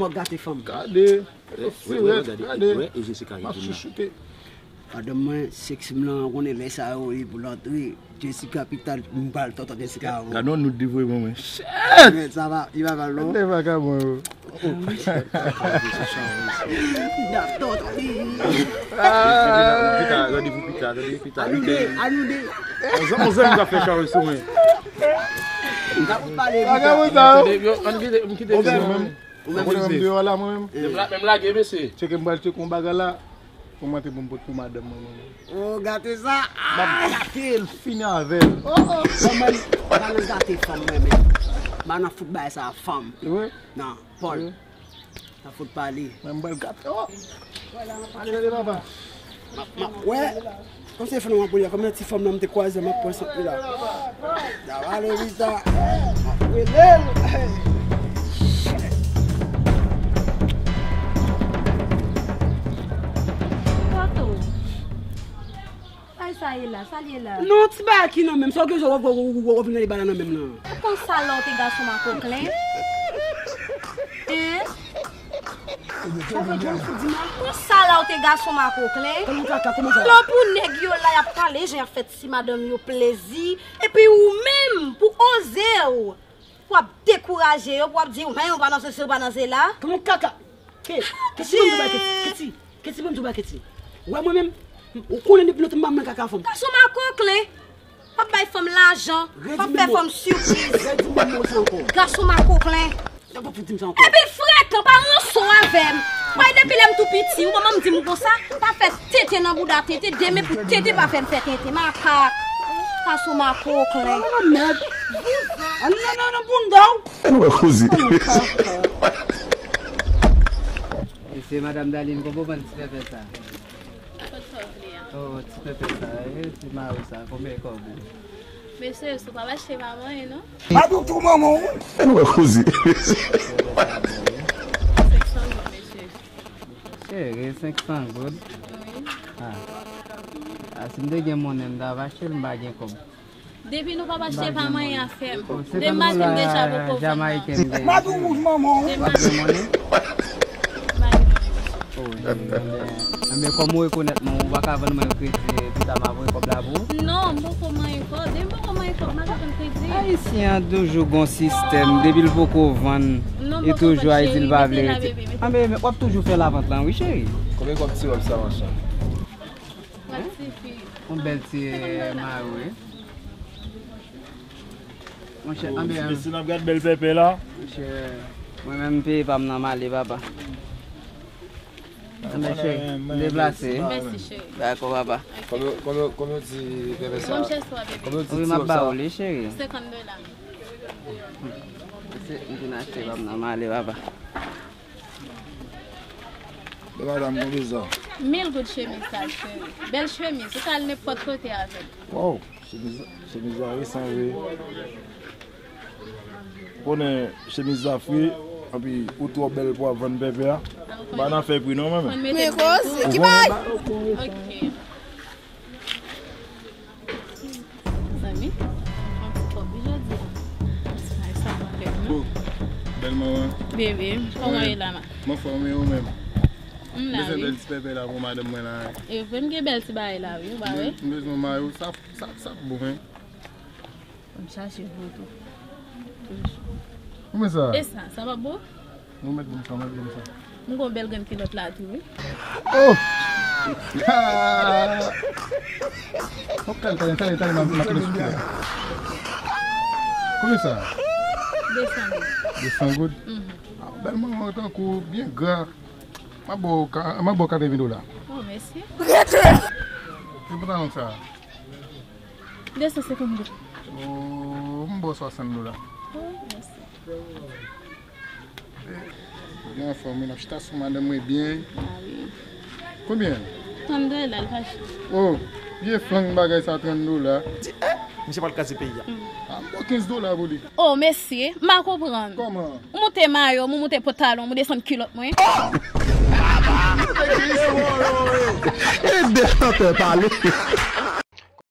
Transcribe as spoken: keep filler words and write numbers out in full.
w ap gate fanm. Gade. Wè, wè, gade, wè, e Jessica ki vin la. M ap chouchoute. Madanm mwen, sèks m lan, ou konnen lè sa yo, li pou l antre. Jessica Pital, m pral tonton Jessica. Gade yon nout li voye ban mwen. Shit! Men sa va, li pa mal non. Gade vakabon yo. M ap tonton li. Pita, randevou pita, randevou pita. Annou de, annou de. On zan, on zan, m ka fè chare sou mwen. M ka pou pale pita. Vakabon sa yo. Yo, ann kite, m kite. Ou menm, ou menm deyò la, mwen menm. Menm la, menm lage, mesye. Tcheke m pral tcheke yon bagay la. Kòmante pou m pot pou madanm mwen, mwen. Oh, gate sa. M ap gate l, fini avè l. Oh, oh. Ban mwen, pa nan gate fanm mwen menm. M pa nan fout bay sa fanm. Wi. Nan, Paul. Wi. Nan fout pale. Mwen, m pral gate. Oh. Pale, pale, papa. M ap, m ap, wè. Kòm se fanm nan m ap wè, kòm nan ti fanm nan m te kwaze, m ap pran sant li la. Davale vista. M ap rele l. Kote w? Bay sa ye la, sa l ye la. Non, ti bagay ki nan men m, sa w gen w, w, w, w, w vin rele bala nan men m nan. Ou konn sa la w te gason makoklen? Hein? Sa w fè John fout di mal? Konsa la w te gason makoklen. Kòman kaka, kòman sa? Lò pou nèg yo la, y ap pale jan y ap fè ti madanm yo plezi. Epi ou menm, pou oze w, w ap dekouraje yo, w ap di, men ou pa nan sesi, ou pa nan sela. Kòman kaka? Ke, ke si mwen m tou ba ke, ke si, ke si mwen m tou ba ke si. Wè mwen menm, ou konnen depi lontan m pa manyen kaka fanm. Gason makoklen. W ap bay fanm lajan, w ap fè fanm sipriz. Redi menm mo sa ankò. Gason makoklen. Epi l frekan, pa ranson avè m. Bay depi lè m tou piti, ou manman m di m konsa, pa fè tenten nan bouda tenten, demen pou tenten pa fè m fè tenten. Makak. Gason makoklen. Mèd. Al nan, nan, nan bounda w. Fè nou wè koze. Mesye, madanm Darline, konprann ti pèpè sa. Kot sa w vle a? Oh, ti pèpè sa, eh, ti mari sa, konbyen kòb ou? Mesye, si w pa mache pa manyen, non? Pa doutou manman w. Fè nou wè koze. Senk san goud, mesye. Cheri, senk san goud? Wi. Ah. Ah, si m te gen monnen, m ta ap achte l, m pa gen kòb. Depi nou pa mache pa manyen afè m. Demen maten m deja poko vann nan. Madou wouj manman w. Demen maten. M pa gen monnen, mesye. Oh, anben, kòm ou rekonèt mwen, ou pa ka vann mwen kredi, pita m a voye kòb la pou ou? Non, m poko manyen kòb. Depi m poko manyen kòb, m pa ka vann kredi. Ayisyen an toujou gon sistèm, depi l poko vann, li toujou ay di l pa vle rete. Anben, w ap toujou fè lavant lan, wi, cheri. Konbyen kòb ti wòb sa, machann? Yon bèl ti, eh, mari, wi. Monchè, anben, ti mesye n ap gad bèl pèpè la. Monchè, mwen menm, m peye pa m nan, m ale, papa. Anben, cheri, m deplase. Mèsi, cheri. Dakò, papa. Konbyen, konbyen, konbyen ti pèpè sa? Konbyen ti wòb sa, bebe? Wi, m ap ba ou li, cheri. Senkant dola. M fin achte pa m nan, m ale, papa. Bèl madanm, konbyen sa? Mil goud chemiz sa, cheri. Bèl chemiz, ou ka al nenpòt kote avè l. Waw, chemiz, chemiz la resan vre. Ou konnen chemiz la fre, anpi ou twò bèl pou ap vann pèpè a. M pa nan fè pri non, mwen menm. Men koze, ki bay? Ok. Zanmi, yon ti kòb wi jodi a. Ay, sa pa fèt non. Oh, bèl manman. Bebe, kòman w ye la, ma? M anfòm, e ou menm? M la, wi. M bezwen bèl ti pèpè la pou madanm mwen la. E vre, m gen bèl ti bagay la, wi, ou pa wè? M bezwen mayo, sa, sa, sa bon, hein? M chache poto. Kòman sa? E sa, sa pa bon? Nou mèt di m sa, mèt di m sa. M gon bèl grenn kilòt la tou, wi. Oh! Hop, talè, talè, talè, talè, m a, m a kite sou pye a. Konbyen sa? De san goud. De san goud? Mhm. Ah, bèl manman tankou, byen gra. M a ba w ka-, m a ba w katreven dola. Oh, mèsi. Ki pantalon sa? De san senkant goud. Oh, m ba w swasant dola. Oh, mèsi. Byen anfòm, wi, n ap chita sou madanm mwen byen. Ah, wi. Konbyen? Trant dola, l fache. Oh, vye flang bagay sa, trant dola. Di, eh, misye pral kraze peyi a. Mm. Ah, m ba w kenz dola pou li. Oh, mesye, m pa konprann. Kòman? Ou moute mayo m, ou moute pantalon m, ou desann kilòt mwen. E de chantè pale.